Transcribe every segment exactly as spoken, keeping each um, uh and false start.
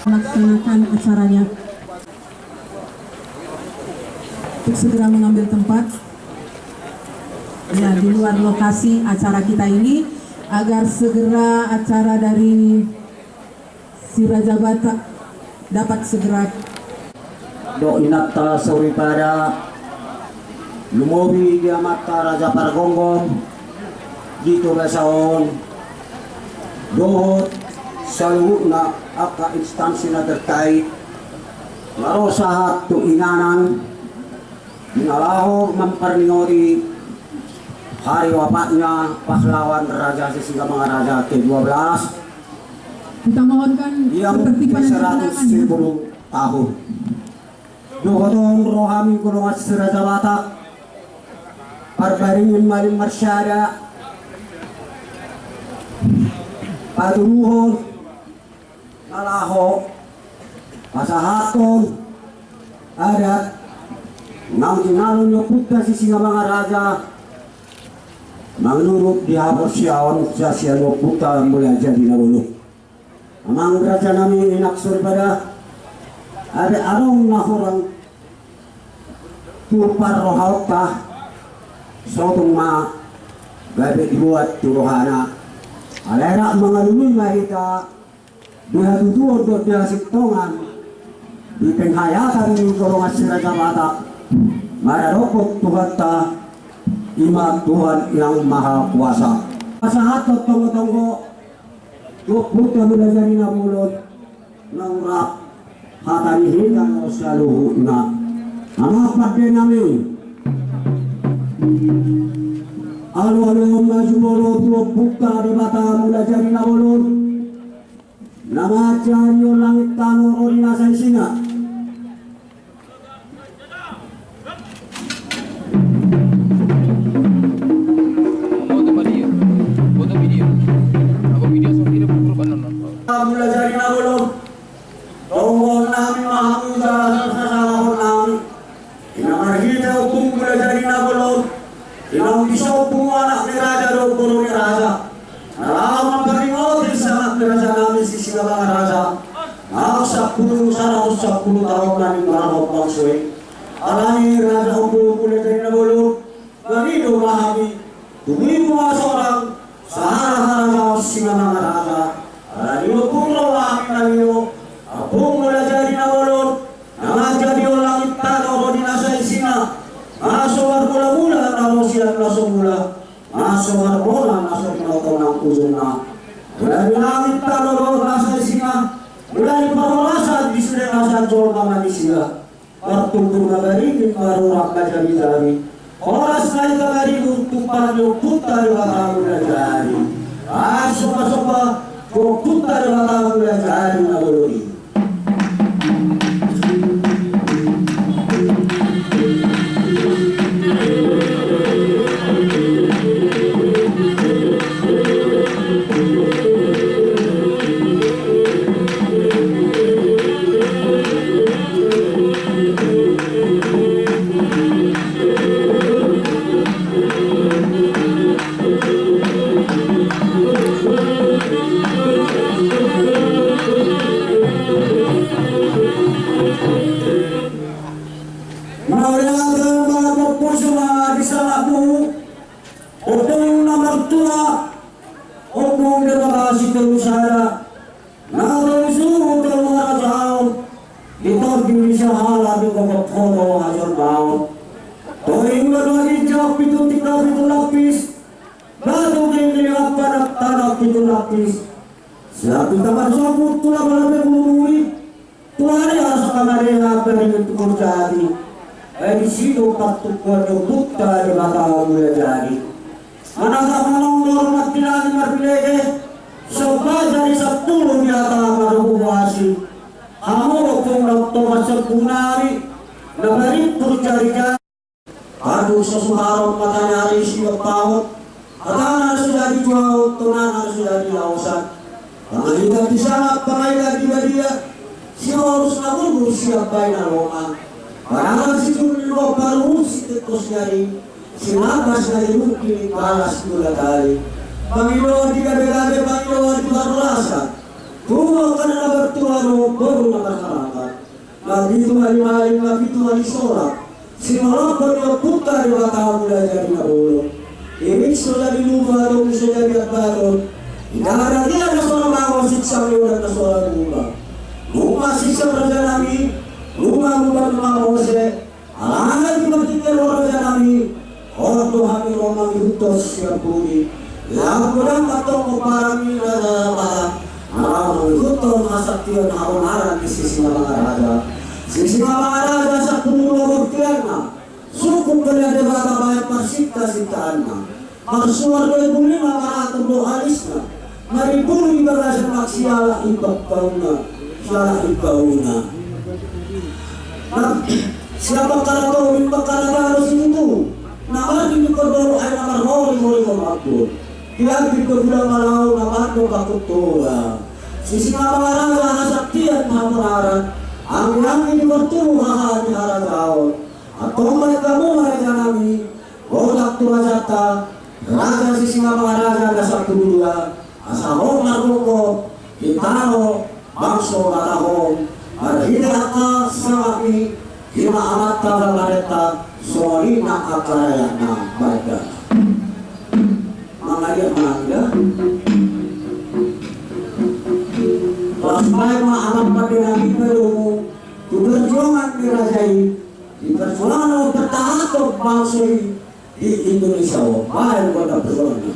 Laksanakan acaranya. Untuk segera mengambil tempat, ya, di luar lokasi acara kita ini, agar segera acara dari Si Raja Batak dapat segera. Dohot inanta soripada, lumobi di amanta Raja Pargonggom di Toba Saon, dohot saluhutna angka instansi na terkait, na ro sahat tu inganan, di na laho memperingoti hari wafatnya pahlawan Raja Sisingamangaraja kedua belas. Kita mohonkan ketertiban dan ketenangan, ya. Di seratus sepuluh tahun. Dohot on ro hami golongan Si Raja Batak, parbaringin malim marsada, patuduhon na laho pasahathon adat naung jinalo ni ompunta Sisingamangaraja, manurut di haporseaon sian ompunta Mulajadi Nabolon. Amang raja nami, inang soripada, adat adong na hurang tu parrohaonta, sotung ma gabe dibuat tu rohana. Alai rap mangalului ma hita di hatutuon dohot di hasintongan, di penghayatan ni golongan Si Raja Batak maradophon Tuhanta, i ma Tuhan Yang Maha Kuasa. Pasahathon tonggo-tonggo tu ompunta Mulajadi Nabolon, naung rap hata ni hita saluhutna. Amang pande nami, alualuhon ma jumolo tu ompunta Debata Mulajadi Nabolon, na manjadi langit tano ro di nasa isina. Foto ma dia. Foto video. Apa video sendiri, bukan nonton. Mulajadi Nabolon, tonggohon nami ma hamu jala sasalahon nami. Di na marhite Ompung Mulajadi Nabolon, di naung disombu anak ni raja dohot boru ni raja, na laho mamperingoti sangap ni raja nami Sisingamangaraja, naung sampulu, saratus sampulu taon na ninggalhon bangso i. Alani raja Ompung Mulajadi Nabolon, marnida ma hami, tubu ma sorang sahala harajaon Sisingamangaraja. Alani ompung ro hami marnida, Ompung Mulajadi Nabolon, na manjadi langit tano ro di nasa isina, na so marmulamula na ro sian na so mula, na so marmona na so binoto nang ujungna. Mula di langit tano ro di nasa isina, mula di parhorasan di sude nasa jolma manisia. Martumbur ma baringin, marurat ma jabijabin. Horas ma hita maribur tu parange ni ompunta Debata Mulajadi. Ai somba-somba tu ompunta Debata Mulajadi Nabolon i. Mauliate ma di sangapmu, ompung na martua, ompung Debata Sitolusada, na tolu suhut tolu harajaon, di tondi ni sahala di gogot hodo hajolmaon. Tondi na dua ginjang pitu tingki pitu lapis, batu ginggir ni ampara tanah pitu lapis. Sian tu taman soput tu laba-laba bulu buri, tu ari asa kamari hata ringan tu kurjati. Ai disi do partukuan ni ompunta Debata Mulajadi. Manatap manonggor, mantilani marlege, somba jari sampulu di hata marhubu asi. Hamu ompung na tomas sampulu nari, na marimpur jari-jari. Aduh, so suharon mataniari sidompaon, hatana na so jadi juaon, tonana na so jadi laosan. Pangahitan di sangap, pangahitan di badia, siborus na gulgul sian baen na longan. Panangan si julu ni lompa ruhut si tengkos ni ari, sinambas na di rungki ni balas dua tali. Pangidoan di gabe-gabe, pangidoan di parhorasan. Tubu angka na martua do, boru na marharata. Na pitu hali malim, na pitu hali sorak. Sinolop do ni ompunta Debata Mulajadi Nabolon. Irik so jadi lupa, tong so jadi ambaton. Indahan na dia na so na mangosik, sanggodan na so na lupa. Lupa sisa raja nami, lupa lupa lupa mose. Alana di partingkian raja nami, on do hami ro mangihuthon sian pudi. Laho godang mantong pomparan ni raja Batak. Laho mangihuthon hasaktian habonaran ni Sisingamangaraja. Sisingamangaraja sampulu dua bonteanna. Sungkun balian Debata baen parsintasintaanna. Marsuar do imbulina, maratur do alisna. Marimbulu di bagasan, siala imbak bauna, siala imbak bauna. Na siapa kala tolu, imbak kala tolu situ. Na mati di kordol ai na marhori-hori mamatur. Diambil do gula malau na mati do bakut toga. Sisingamangaraja hasaktian habonaran. Anggi-anggi di portibi haha ni harajaon. Antong baen hamu ma raja nami, godang tu rajanta, raja Sisingamangaraja na sampulu dua, asa hot margogo di tano bangso Batak on, marhite angka sangap ni ima amanta pamarenta, songon i nang angka rakyatna. Baen da. Mangaliat mangaliat. Laos baen ma amang pande nami, baen hamu tu perjuangan ni raja i. Di perjuangan on, pertahanan bangso i di Indonesia on. Baen gondang perjuangan.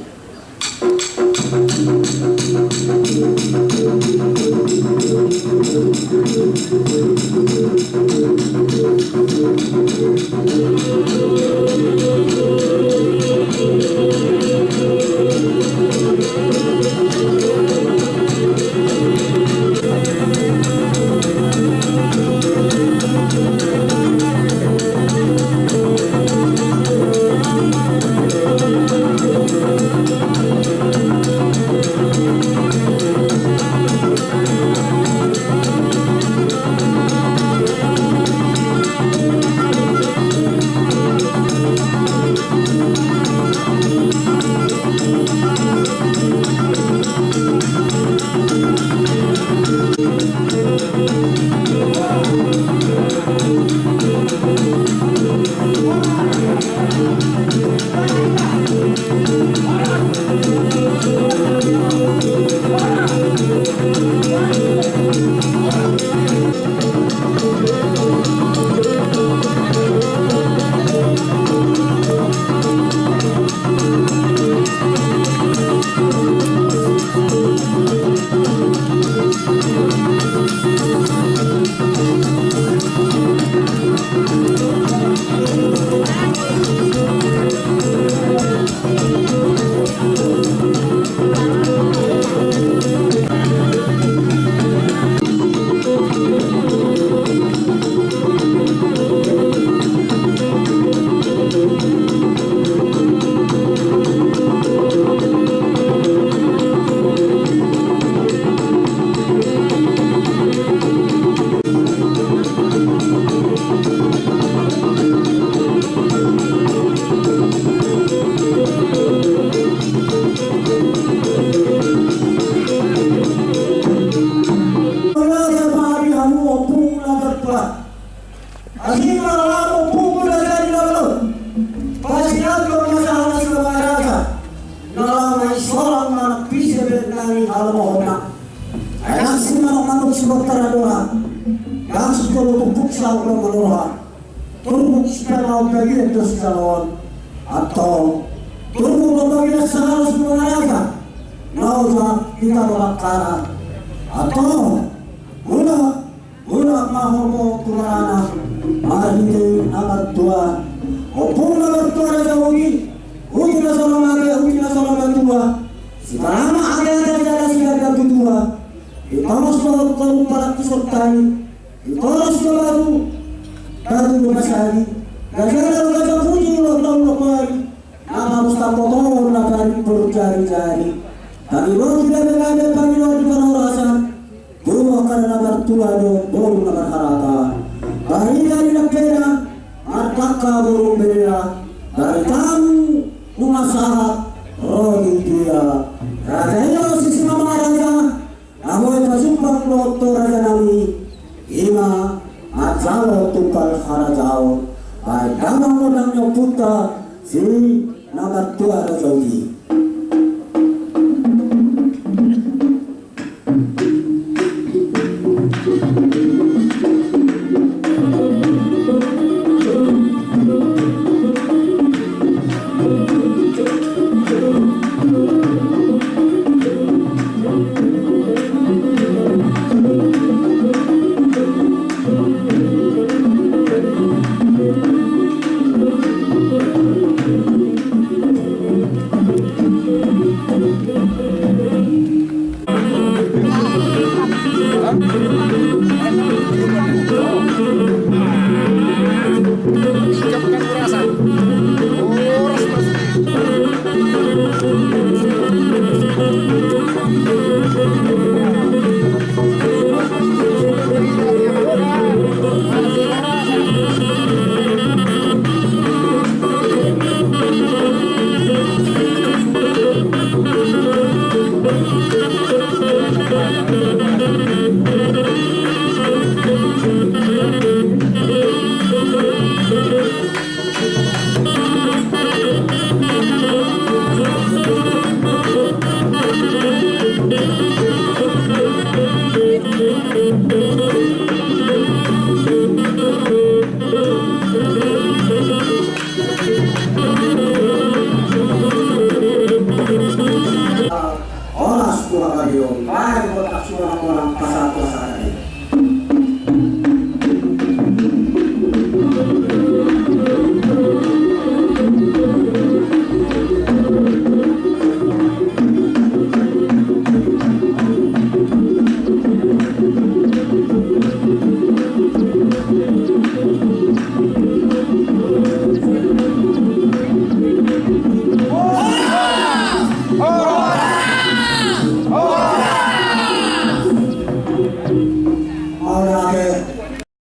Asing na laho pukul na jadi na laho. Pasti atur masalah si Bapak Raja. Na laho na isolang na pise bet nani halamohona. Ai langsung manuk-manuk si Baktara Dora. Langsung tolu tumpuk saur na manurha. Tumpuk si Pemau Bagian dos Jalon. Atau tumpuk pembagian sahala si Bapak Raja. Nausa kita babakara. Atau mula Mulak ma horbo tu harana, marhite na martua. Ompung na martua Raja Ugi, ugi na so lam ate, ugi na so lam matua. Siparamah ate-ate jala sian na tutua. Ditongos dohot toru parak tu sortani. Ditoros do batu, batu do pasali. Gajana do gaja puji ulos na ulos mari. Na pamusta potong na parik berjari-jari. Pangilo di gabe-gabe, pangilo di parhorasan. Tubu angka na martua do, boru na marharata. Barita ni Nampena, martangka burung bendera. Baritamu nunga sahat ro di dia. Raja i do Sisingamangaraja. Na boi pasu Dohot tu raja nami, ima manjalo tumpal harajaon, baen damang ma dang ni ompunta, si na martua raja uli. Horas tu hagaleon, baen ma hita sude na pasahat-pasahat i.